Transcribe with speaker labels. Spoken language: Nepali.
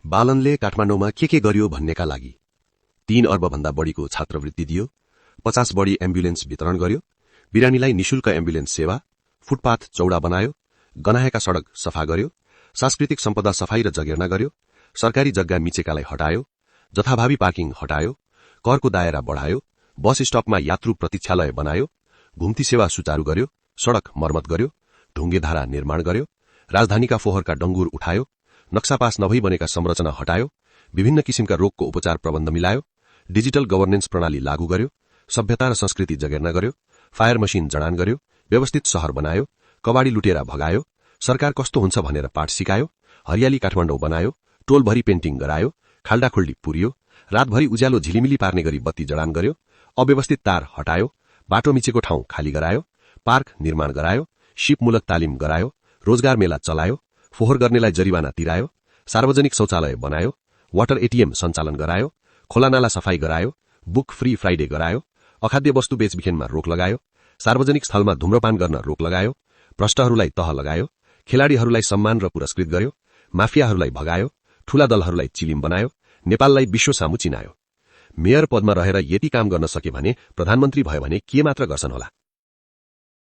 Speaker 1: बालनले काठमाडौँमा के गर्यो भन्नेका लागि 3 अर्ब भन्दा बढीको छात्रवृत्ति दियो, 50 बढी एम्बुलेन्स वितरण गर्यो, बिरामीलाई निशुल्क एम्बुलेन्स सेवा, फुटपाथ चौडा बनायो, गनाएका सडक सफा गर्यो, सांस्कृतिक सम्पदा सफाई र जगेर्ना गर्यो, सरकारी जग्गा मिचेकालाई हटायो, जथाभावी पार्किङ हटायो, करको दायरा बढायो, बस स्टपमा यात्रु प्रतीक्षालय बनायो, घुम्ती सेवा सुचारू गर्यो, सडक मर्मत गर्यो, ढुङ्गेधारा निर्माण गर्यो, राजधानीका फोहोरका डंगुर उठायो, नक्सापास नभई बनेका संरचना हटायो, विभिन्न किसिमका रोगको उपचार प्रबन्ध मिलायो, डिजिटल गभर्नेन्स प्रणाली लागू गर्यो, सभ्यता र संस्कृति जगेर्ना गर्यो, फायर मशिन जडान गर्यो, व्यवस्थित शहर बनायो, कबाडी लुटेरा भगायो, सरकार कस्तो हुन्छ भनेर पाठ सिकायो, हरियाली काठमाडौँ बनायो, टोलभरि पेन्टिङ गरायो, खाल्डाखुल्डी पुर्यो, रातभरि उज्यालो झिलिमिली पार्ने गरी बत्ती जडान गर्यो, अव्यवस्थित तार हटायो, बाटो मिचेको ठाउँ खाली गरायो, पार्क निर्माण गरायो, सिपमूलक तालिम गरायो, रोजगार मेला चलायो, फोहोर गर्नेलाई जरिवाना तिरायो, सार्वजनिक शौचालय बनायो, वाटर एटीएम सञ्चालन गरायो, खोलानाला सफाई गरायो, बुक फ्री फ्राइडे गरायो, अखाद्य वस्तु बेचबिखनमा रोक लगायो, सार्वजनिक स्थलमा धूम्रपान गर्न रोक लगायो, भ्रष्टहरूलाई तह लगायो, खेलाडीहरूलाई सम्मान र पुरस्कृत गर्यो, माफियाहरूलाई भगायो, ठूला दलहरूलाई चिलिम बनायो, नेपाललाई विश्व सामु चिनायो। मेयर पदमा रहेर यति काम गर्न सके भने प्रधानमन्त्री भयो भने के मात्र गर्छन् होला।